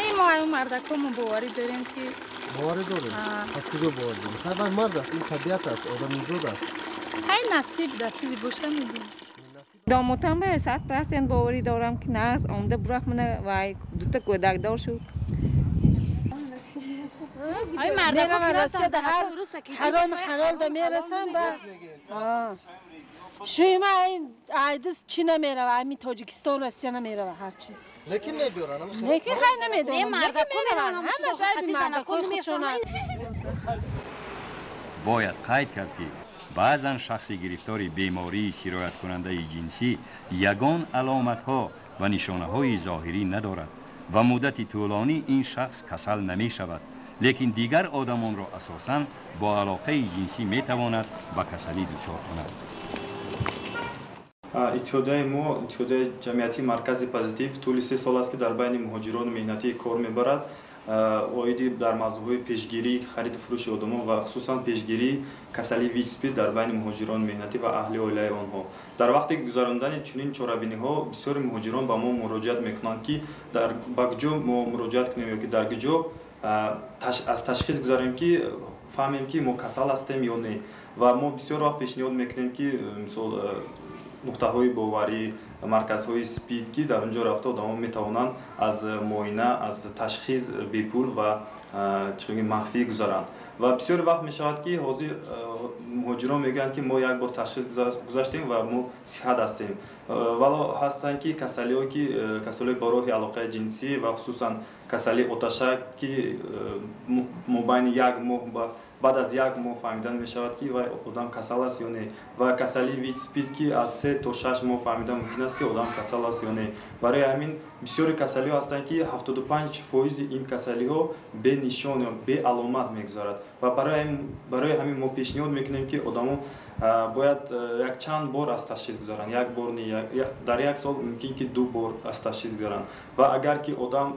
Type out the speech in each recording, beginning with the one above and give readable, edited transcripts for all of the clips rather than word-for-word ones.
Эй, мо аю мардакомо боварӣ дорем ки. Боварӣ дорем? Аз куҷо боварӣ дорем? Хай, вай мард аст, ин табиат аст, одамизод аст. Ҳай, насиб дар чизе боша, мебинем. Домотам ба 100% боварӣ дорам, ки нағз омда бурафт, мана вай дута кӯдакдор шуд. Ҳаром ҳалол да мерасам ба шӯйма айдис чӣ намерава, ами Тоҷикистон, Россия намерава ҳарчи. Лекин мебиёранд. Лекин хай, намедонам, мераванд, ҳамаш айби мардакои худшонанд. Бояд қайд кард, ки баъзан шахси гирифтори бемории сирояткунандаи ҷинсӣ ягон аломатҳо ва нишонаҳои зоҳирӣ надорад ва муддати тӯлонӣ ин шахс касал намешавад, лекин дигар одамонро асосан бо алоқаи ҷинсӣ метавонад ба касалӣ дучор кунад. Иттиҳодияи мо, иттиҳодияи ҷамъиятии Маркази Позитив, тӯли 3 сол аст, ки дар байни муҳоҷирону меҳнатӣ кор мебарад оиди дар мавзӯъҳои пешгирии хариду фурӯши одамон ва хусусан пешгирии касалии ВИЧ СПИД дар байни муҳоҷирони меҳнатӣ ва аҳли оилаи онҳо. Дар вақти гузарондани чунин чорабиниҳо бисёри муҳоҷирон ба мо муроҷиат мекунанд, ки ба куҷо мо муроҷиат кунем ё ки дар куҷо аз ташхис гузарем, ки фаҳмем, ки мо касал ҳастем ё не. Ва мо бисёр вақт пешниҳод мекунем, ки мисол нуқтаҳои боварӣ, марказҳои СПИД, ки дар он ҷо рафта одамон метавонанд аз муоина, аз ташхис бепул ва чӣ махфӣ гузаранд. Ва бисёре вақт мешавад, ки ҳозир муҳоҷирон мегӯянд, ки мо як бор ташхис гузаштем ва мо сиҳат ҳастем. Вало ҳастанд ки касалиҳое, ки касалиҳои ба роҳи алоқаи ҷинсӣ ва хусусан касалии оташак, ки мобайни як моҳ, баъд аз як моҳ фаҳмидан мешавад, ки вай одам касал аст ё не, ва касалии ВИЧ СПИД, ки аз 3 то 6 моҳ фаҳмидан мумкин аст, ки одам касал аст ё не. Барои ҳамин бисёри касалиҳо ҳастанд, ки 75 фоизи ин касалиҳо бенишон ё беаломат мегузарад. Ва барои ҳамин мо пешниҳод мекунем, ки одамо бояд як чанд бор аз ташхис гузаранд, як бор не, дар як сол мумкин ки ду бор аз ташхис гузаранд. Ва агар ки одам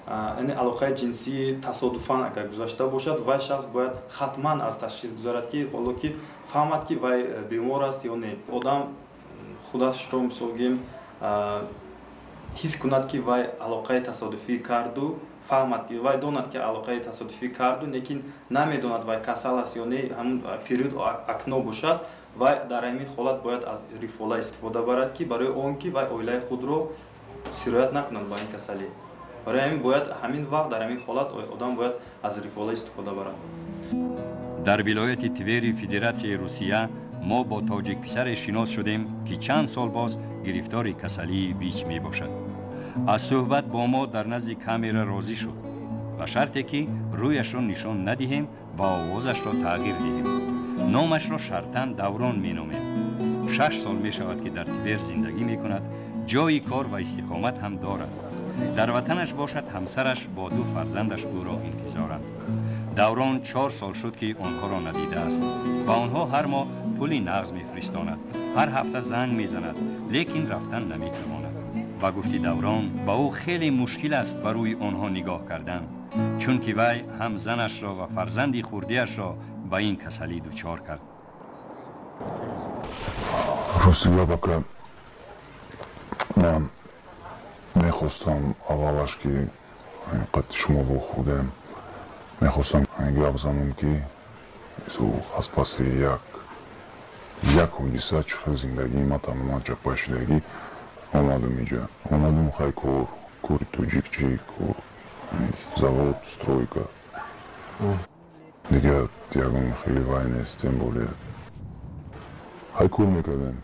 яъне алоқаи ҷинсии тасодуфан агар гузашта бошад, вай шахс бояд хатман аз ташхис гузарад, ки ҳоло ки фаҳмад, ки вай бемор аст ё не. Одам худашро, мисол гӯем, ҳис кунад, ки вай алоқаи тасодуфӣ карду, фаҳмад, ки вай донад, ки алоқаи тасодуфӣ карду, лекин намедонад, вай касал аст ё не, ҳамун период окно бошад, вай дар ҳамин ҳолат бояд аз рифола истифода барад, ки барои он ки вай оилаи худро сироят накунад ба ин касалӣ. Барои ҳамин бояд ҳамин вақт, дар ҳамин ҳолат одам бояд аз рифола истифода барад. Дар вилояти Твери Федератсияи Русия мо бо тоҷик писаре шинос шудем, ки чанд сол боз гирифтори касалии ВИЧ мебошад. Аз суҳбат бо мо дар назди камера розӣ шуд, ба шарте ки рӯяшро нишон надиҳем ва овозашро тағйир диҳем. Номашро шартан Даврон меномем. 6 сол мешавад, ки дар Твер зиндагӣ мекунад, ҷойи кор ва истиқомат ҳам дорад. Дар ватанаш бошад, ҳамсараш бо ду фарзандаш ӯро интизоранд. Даврон 4 сол шуд, ки онҳоро надидааст. Ба онҳо ҳар моҳ пули нағз мефиристонад, ҳар ҳафта занг мезанад, лекин рафтан наметавонад. Ба гуфти Даврон, ба ӯ хеле мушкил аст ба рӯи онҳо нигоҳ кардан, чунки вай ҳам занашро ва фарзанди хурдиашро ба ин касалӣ дучор кард. Рости гап, ака, ман мехостам аввалаш, ки қадди шумо вохӯрдем, мехостам гап занам, ки аз паси як ҳодиса чӣ хел зиндагии ма тамоман чаппа шудагӣ. Омадам иҷа, омадам, хай, кор, кори тоҷик чӣ кор, завод, стройка, дигар ягон хеле вай нест, тем более хай кор мекардем.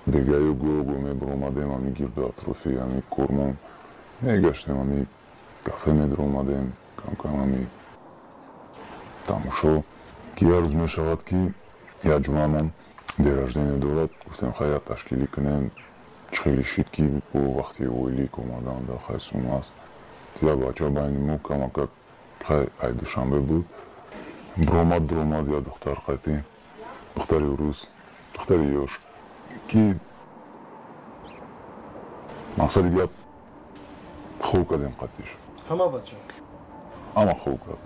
Дигар ё гоҳ-гоҳ мебаромадем, ами гирду атрофи ами кормон мегаштем, ами кафе медаромадем, камкам ами тамошо. Ки як рӯз мешавад, ки як ҷумъамон день рождения дорад, гуфтем, хай, як ташкилӣ кунем. Чӣ хеле шид, ки бо вақти ойлик омадан да хай сум аст, як бача байни мо камакак, хай, ай Душанбе буд, биромад, дуромад, як духтар қайтӣ, духтари урус, духтари ёш, ки мақсади гап, хоб кардем қатиш. Ҳама бача? Ҳама хоб кард.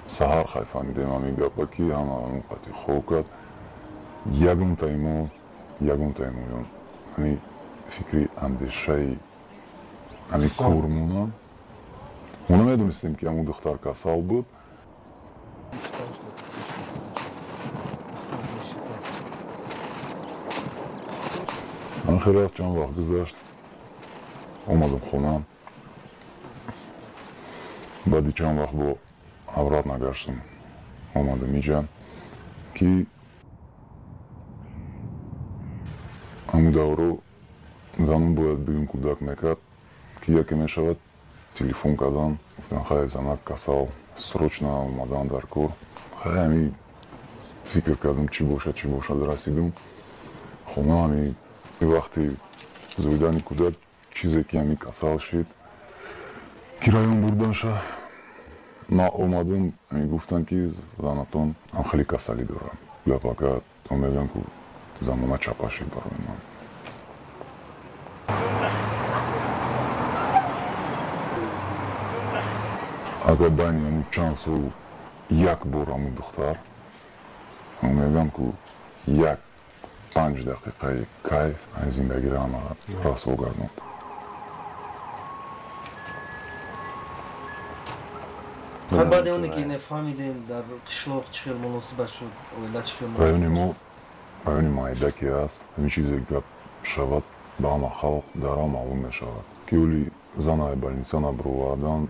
Саҳар хай фаҳмидем ҳамин гапа, ки ҳама қати хоб кард. Ягонтаи мо ҳамин фикри андешаи ҳамин кор монам. Мо намедонистем, ки ҳамун духтар касал буд. Ман хеле рафт, чанд вақт гузашт, омадам хона. Баъди чанд вақт бо обратно гаштам, омадам иҷа, ки ҳамун давро занон бояд дуюм кӯдак мекард, ки яке мешавад, телефон кардан, гуфтан, хай, занак касал, срочно омадан дар кор. Хай, ҳами фикр кардам, чӣ бошад, чӣ бошад. Расидум хона, ҳами вақти зоидани кӯдак чизе ки ҳами касал шид, ки район бурданша. Ма омадам, гуфтанд, ки занатон ҳам хеле касалӣ дорад. Гап ака то мегӯям, ку замона чапа шид барои ман. Агар байни ҳамун чанд сол як бор ҳамун духтар, мегӯям, ку як 5 дақиқаи кайф ҳамин зиндагиро ҳама расво гардонд. Баъди оне ки нафаҳмидем, дар қишлоқ чӣ хел муносибат шуд, оила чӣ хел? Райони мо райони майда ки аст, ҳамин чизе гап шавад, ба ҳама халқ дарав маълум мешавад, ки оли занаи больница набуровардан,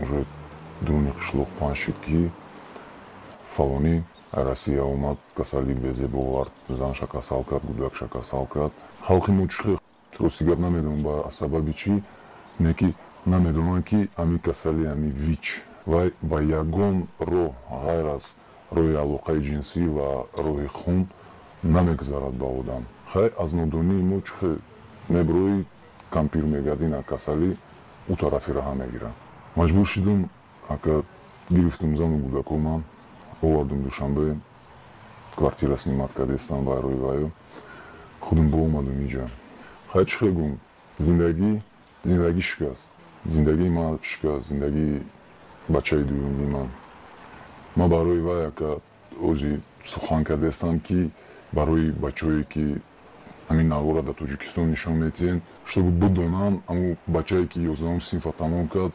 уже дуруни қишлоқ паҳн шид, ки фалонӣ Россия омад, касалӣ безеб овард, занша касал кард, гудакша касал кард. Халқи мо чӣ хел, рости гап, намедонам ба сабаби чӣ, не ки намедонанд, ки ҳамин касали, ҳамин ВИЧ вай ба ягон роҳ ғайр аз роҳи алоқаи ҷинсӣ ва роҳи хун намегузарад ба одам. Хай, аз нодонии мо чӣ хел меброи, кампир мегӯяд, ина касалӣ ӯ тарафи раҳа мегирад. Маҷбур шудум, ака, гирифтум зану гудакомам, овардум Душанбе, квартира снимать кардестам вай рои ваю, худум боомадум иҷа. Хай, чӣ хел гум, зиндагӣ шикаст, зиндагии ман шикаст, зиндагии бачаи дуюми ман. Ман барои вай, ака, ози сухан кардестам, ки барои бачаҳое ки ҳамин навора дар Тоҷикистон нишон метиҳем, чтобы бидонанд, ҳамун бачае ки 11-ум синфа тамом кард,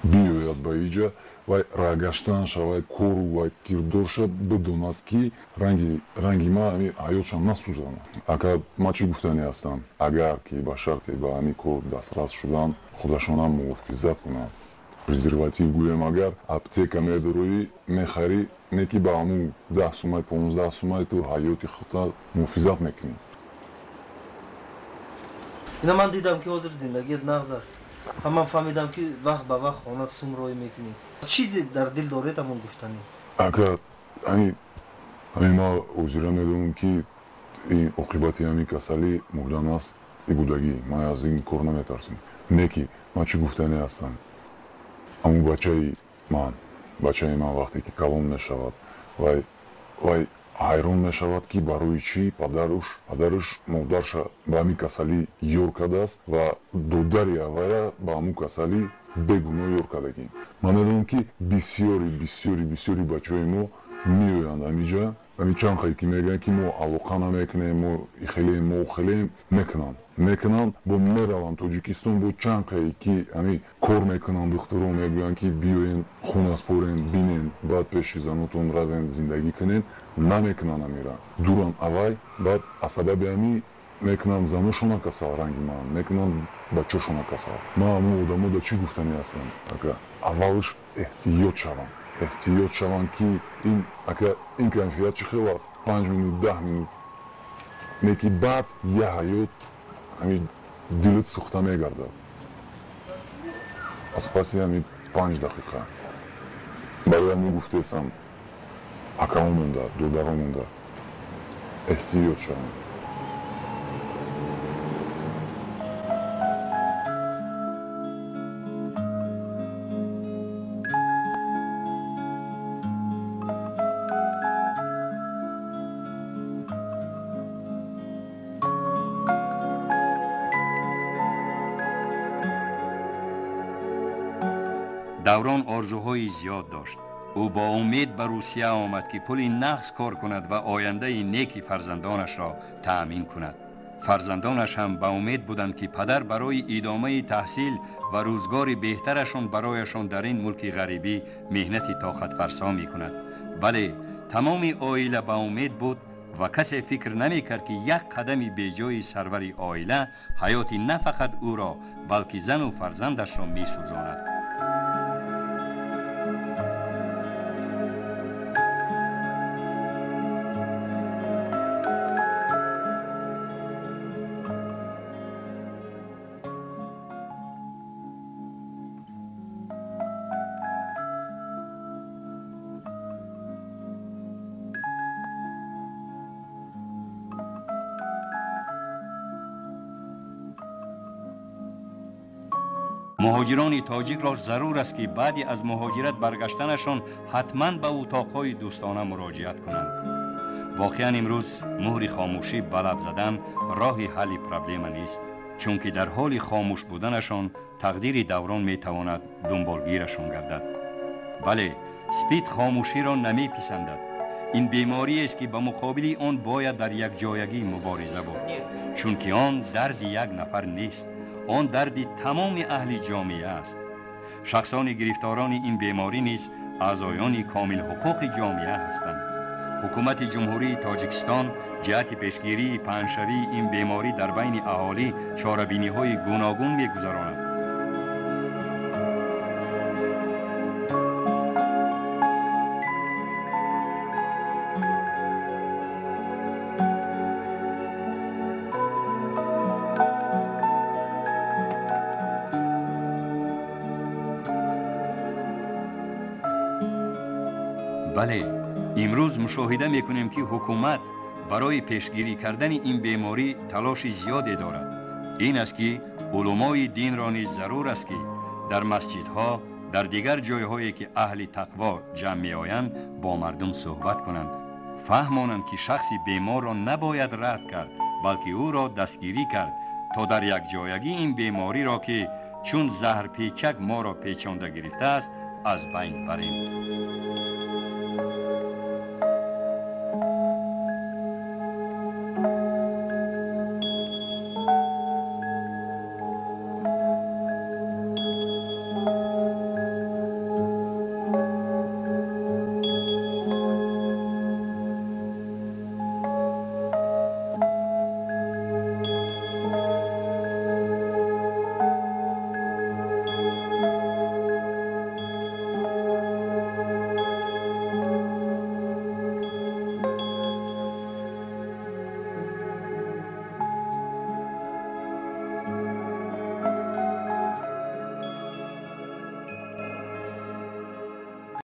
биёяд ба иҷа, вай рагаштанша, вай кору вай кирдорша бидонад, ки ранги ман ҳамин ҳаётшам насӯзонад. Ака, ман чӣ гуфтанӣ ҳастам? Агар ки ба шарте ба ҳамин кор дастрас шуданд, худашонам муҳофизат кунанд. Презерватив гӯем, агар аптека медороӣ, мехарӣ, не ки ба ҳамун 10 сумай, 15 сумай ту ҳаёти худта муҳофизат мекунӣ. Ина ман дидам, ки ҳозир зиндагият нағз аст. Ҳам ман фаҳмидам, ки вақт ба вақт хона сум рой мекунӣ. Чизе дар дил доред, ҳамон гуфтанӣ? Ака, ҳамин ман ҳозира медонам, ки ин оқибати ҳамин касалӣ мурдан аст и будагӣ. Ман аз ин кор наметарсам. Не ки ман чӣ гуфтанӣ ҳастам? Ҳамун бачаи ман вақте ки калон мешавад, вай ҳайрон мешавад, ки барои чӣ падаруш модарша ба ҳамин касалӣ ёр кардааст ва додари аввая ба ҳамун касалӣ бегуноҳ ёр кардагӣ. Ман медонам, ки бисёри, бисёри, бисёри бачаҳои мо меоянд ҳамиҷа, ҳамин чанд хел ки мегӯянд, ки мо алоқа намекунем, мо хелеем, мо хелеем, мекунанд, бо мераванд Тоҷикистон, бо чанд хел ки ҳамин кор мекунанд, духтуро мегӯянд, ки биёен, хун аспорен, бинен, баъд пеши занотон равен, зиндагӣ кунен, намекунанд амира, дуранд авай. Баъд аз сабаби ҳамин мекунанд заношона касал, ранги ман мекунанд бачашона касал. Ман ҳамун одамода чӣ гуфтанӣ ҳастам, ака? Аввалш эҳтиёт шаванд, эҳтиёт шаванд, ки ин, ака, ин кайфият чӣ хел аст, 5 минут, 10 минут, не ки баъд я ҳаёт ҳамин дилат сӯхта мегардад аз паси ҳамин 5 дақиқа. Барои ҳамин гуфтаестам, акао монда, додаро монда, эҳтиёт шаванд. Даврон орзуҳои зиёд дошт. Ӯ бо умед ба Русия омад, ки пули нағз кор кунад ва ояндаи неки фарзандонашро таъмин кунад. Фарзандонаш ҳам ба умед буданд, ки падар барои идомаи таҳсил ва рӯзгори беҳтарашон барояшон дар ин мулки ғарибӣ меҳнати тоқатфарсо мекунад. Бале, тамоми оила ба умед буд ва касе фикр намекард, ки як қадами беҷои сарвари оила ҳаёти на фақат ӯро, балки зану фарзандашро месӯзонад. Муҳоҷирони тоҷикро зарур аст, ки баъди аз муҳоҷират баргаштанашон ҳатман ба утоқҳои дӯстона муроҷиат кунанд. Воқеан имрӯз муҳри хомӯшӣ ба лаб задан роҳи ҳалли проблема нест, чунки дар ҳоли хомӯш буданашон тақдири даврон метавонад дунболгирашон гардад. Бале, спид хомӯширо намеписандад. Ин бемориест, ки ба муқобили он бояд дар якҷоягӣ мубориза бурд, чунки он дарди як нафар нест, он дарди тамоми аҳли ҷомеа аст. Шахсони гирифторони ин беморӣ низ аъзоёни комилҳуқуқи ҷомеа ҳастанд. Ҳукумати Ҷумҳурии Тоҷикистон ҷиҳати пешгирии паҳншавии ин беморӣ дар байни аҳолӣ чорабиниҳои гуногун мегузаронад. Бале, имрӯз мушоҳида мекунем, ки ҳукумат барои пешгирӣ кардани ин беморӣ талоши зиёде дорад. Ин аст, ки уламои динро низ зарур аст, ки дар масҷидҳо, дар дигар ҷойҳое, ки аҳли тақво ҷамъ меоянд, бо мардум суҳбат кунанд, фаҳмонанд, ки шахси беморро набояд рад кард, балки ӯро дастгирӣ кард, то дар якҷоягӣ ин бемориро, ки чун заҳрпечак моро печонда гирифтааст, аз байн барем.